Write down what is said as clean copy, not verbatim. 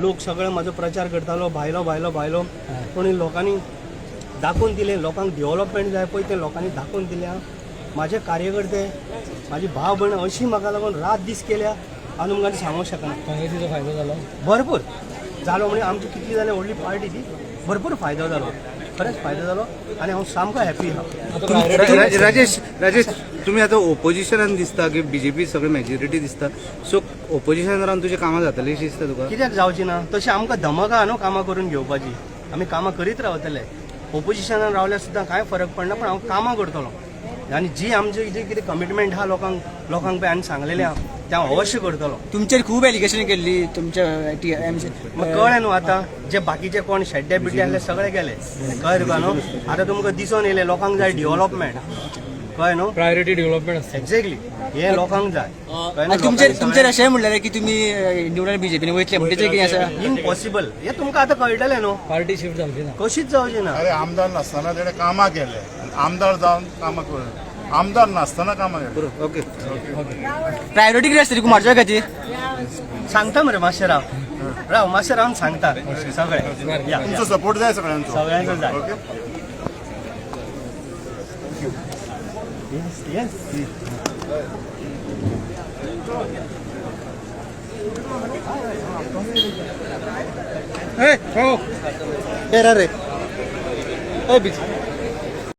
लोक सगळे म्हाजो प्रचार करतालो, भायलो भायलो भायलो. पूण लोकांनी दाखोवन दिलें, लोकांक डेव्हलपमेंट जाय पळय, तें लोकांनी दाखोवन दिलें. म्हाजे कार्यकर्ते, म्हाजी भाव भयण अशी म्हाका लागून रात दीस केल्या, हांव तुमकां सांगूंक शकना. काँग्रेसीचो फायदो जालो? भरपूर जालो. म्हणजे आमची कितली जाल्यार व्हडली पार्टी ती, भरपूर फायदो जालो, खरेंच फायदो जालो आनी हांव सामको हॅपी आहा. राजेश, राजेश, तुम्ही आता ओपोजिशनान दिसता की बीजेपी सगळे मेजॉरिटी दिसता, सो ओपोजिशन रावन तुजे कामां जातली अशी दिसता तुका? कित्याक जावची ना तशें? आमकां धमक आहा न्हू कामां करून घेवपाची. आमी कामां करीत रावतले. ओपोजिशनान रावल्यार सुद्दां कांय फरक पडना, पण हांव कामां करतलो आनी जी आमची जी कितें कमिटमेंट आहा लोकांक, लोकांक पळय आनी सांगलेलें आहा, तें हांव अवश्य करतलो. तुमचेर खूब एलिगेशन केल्ली तुमच्या टी एम. मग कळ्ळें न्हू आतां, जे बाकीचे कोण शेड्डे बिड्डे आसले सगळे गेले, कळ्ळें तुका न्हू? आतां तुमकां दिसून येयलें, लोकांक जाय डेव्हलपमेंट, कळ्ळें न्हू? प्रायोरिटी डेव्हलपमेंट आसता. एक्झॅक्टली, हे लोकांक जाय, कळ्ळें न्हू? तुमचेर तुमचेर अशें म्हणलें की तुमी निवडून बीजेपीन वयतले म्हणटा, तेचें कितें आसा? इम्पॉसिबल. हे तुमकां आतां कळटलें न्हू. पार्टी शिफ्ट जावची ना. कशीच जावची ना. अरे, आमदार नासतना तेणे कामां केले आनी आमदार जावन कामां करून, आमदार नासतना कामां केले. ओके. प्रायोरिटी कितें आसतली कुमारजुंव्या खातीर? सांगता मरे, मातशें राव, राव मातशें रावन सांगता सगळें. या. तुमचो सपोर्ट जाय सगळ्यांचो. सगळ्यांचो जाय. ओके. येस. रे.